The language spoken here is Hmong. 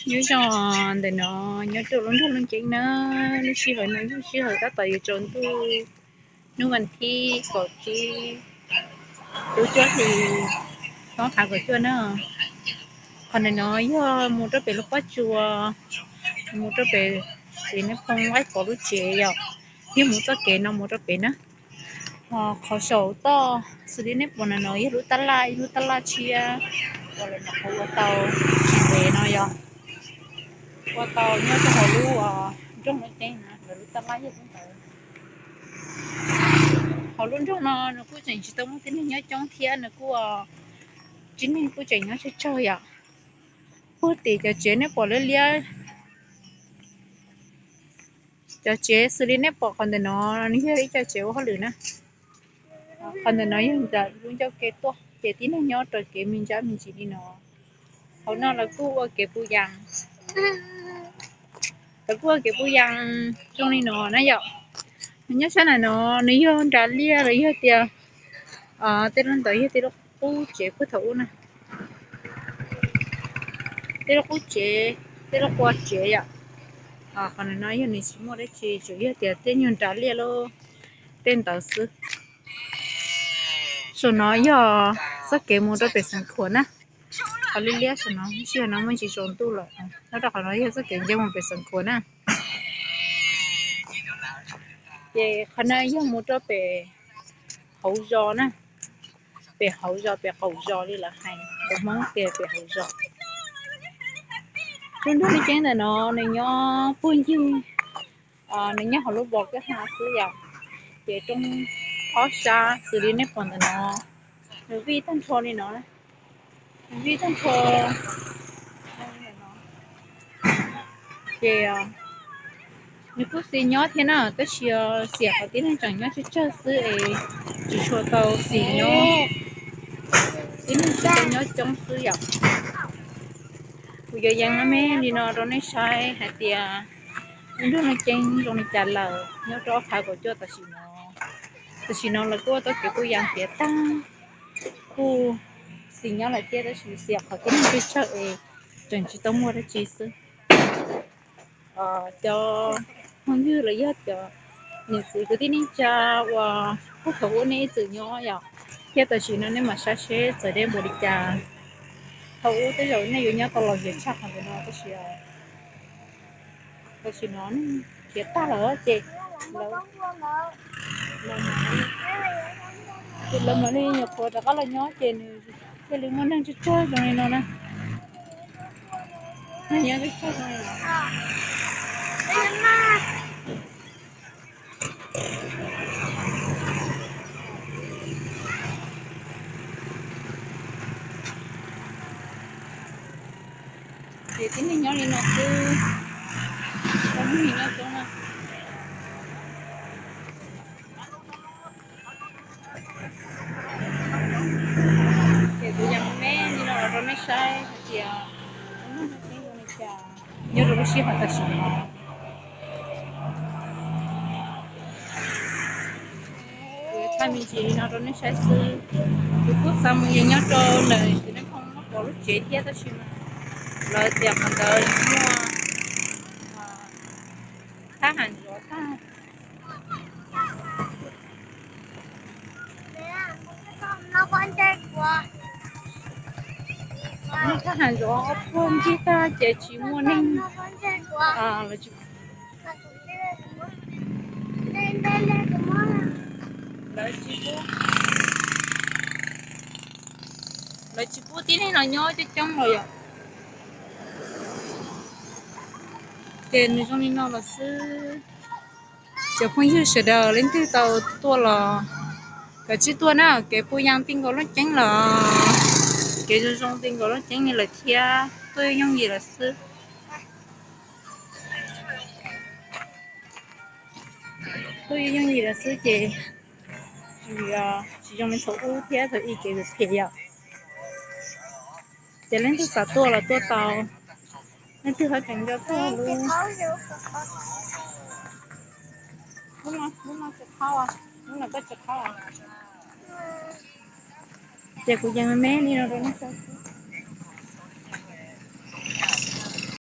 Nyob zoo ntawm no, nyob rau lub nroog Looj Ceeb na, lub sij hawm no yog sij hawm tab tom yuav tsaus ntuj, hnub vas thib kaum tsib, lub cuaj hli, ob phav kaum cuaj na. Qhov ntawm no yog mus rau pem lub qab tsuas, mus rau pem Xis Neb Phoo Nqaij Pov lub tsev yom, yog mus txoj kev no mus rau pem na. Ho qhov saum toj xws li nej pom ntawm no yog lub tab laj, ib lub tab laj tshiab uas lawv nyuam qhuav ua tau tsis ntev no yom, ua tau nyob rau hauv lub nroog Looj Ceeb na, lawv lub tab laj yog lub ntawd. Hauv lub nroog no nws kuj tseem tsis tau muaj tib neeg nyob coob thiab nws kuj, tib neeg kuj tseem nyob tsawg tsawg yom. Puag tim cov tsev nej pom liab liab, cov tsev xws li nej pom qhov ntawm no, nws yog ib co tsev ua hauj lwm na. Qhov ntawm no yog ntawm lub ncauj ke tuaj ces tib neeg nyob raws kev me ntsa me ntsis li no. Hauv no lawv kuj ua kev puv yas, lawv kuj ua kev puv yas zoo li no na yom. Nws nyob sab ntawm no, nws yog nras liaj los yog tias tej lub ntawd yog tej lub qub tsev puag thaum ub na. Tej lub qub tsev, tej lub qua tsev yom. Qhov ntawm no yog nws tsis muaj dab tsi, tsuas yog tias tej nyuag nras liaj lub tej ntawd xwb. Saum no yog txoj kev mus rau pem Xeev Khuam na. Qhov liab liab saum no, sij hawm no muaj ntsis tsaus ntuj lawm, nyob rau qhov no yog txoj kev nce mus pem Xeev Khuam na. Ces qhov no yog mus rau pem hauv zos na, pem hauv zos, pem qaum zos li lawv hais, lawv Hmoob tias pem hauv zos. Lub nroog Looj Ceeb ntawm no nws nyob puag ncig, nws nyob hauv lub bos kwj ha xwb yom. Ces roob ob sab xws li nej pom ntawm no, nws vij tag nrho li no, nws vij tag nrho. Ces nws kuj xis nyob thiab na, tab sis xiam qhov tib neeg tseem nyob tsawg tsawg xwb es tsis tshua tau xis nyob, tib neeg tsis tau nyob coob xwb yom. Kuv yuav yees me me li no rau nej saib hais tias lub nroog Looj Ceeb zoo li cas lawm nyob rau ob phav kaum cuaj tam sim no. Tam sim no lawv kuj ua tau kev puv yas tiav tag, kuj xis nyob lawm thiab tab sis xiam qhov tib neeg tsawg tsawg es tseem tsis tau muaj dab tsi xwb. Cov phooj ywg los yog cov niam txiv kwv tij neej tsa uas puag thaum ub nej ib txwm nyob yom, thiab tam sim no nej mam saib seb txawm deb npaum li cas. Thaum ub tej zaum nej yuav nyob tau los yam tshaj qhov ntawm no tab sis tam sim no khiav tag lawm ces lawv, ces lawv mam li nyuam qhuav rov qab los nyob ces nws thiaj li muaj neeg tsawg tsawg zoo li no na. Neeg nyob tsawg tsawg zoo li no. Ces tib neeg nyob li no xwb, tsis tau muaj neeg nyob coob na. Ces kuv yees me me li no los rau nej saib hais tias lub nroog Looj Ceeb zoo li cas nyob rau lub sij hawm tam sim no. Kuv yuav thaij me ntsis li no rau nej saib xwb. Kuv kuj xav mus yees nyob rau ntawm Xis Neb Phoo Nqaij Pov lub tsev thiab tab sis mas lawv tias qhov ntawd muaj thab ham zov tag. Muaj thab ham zov ob puag ncig tag ces tsis muaj neeg. Lawv tsis pub, lawv tsis pub tib neeg los nyob coob coob los yom. Ces nws zoo li no los xwb. Cov phooj ywg sawv daws leej twg tau tuaj los kav tsij tuaj na, kev puv yas ti nkaus Looj Ceeb los, kev zoo zoo ti nkaus Looj Ceeb li lawm thiab, tuaj yooj yim lawm xwb. Tuaj yooj yim lawm xwb ces tsis zoo li thaum ub thiab thaum ub kev phem phem yom. Ces leej twg xav tuaj los tuaj tau, leej twg ho tseem nco txog lub, lub no tsis qhab, lub no koj tsis qhab. Ces kuv yees me me li no rau nej saib xwb.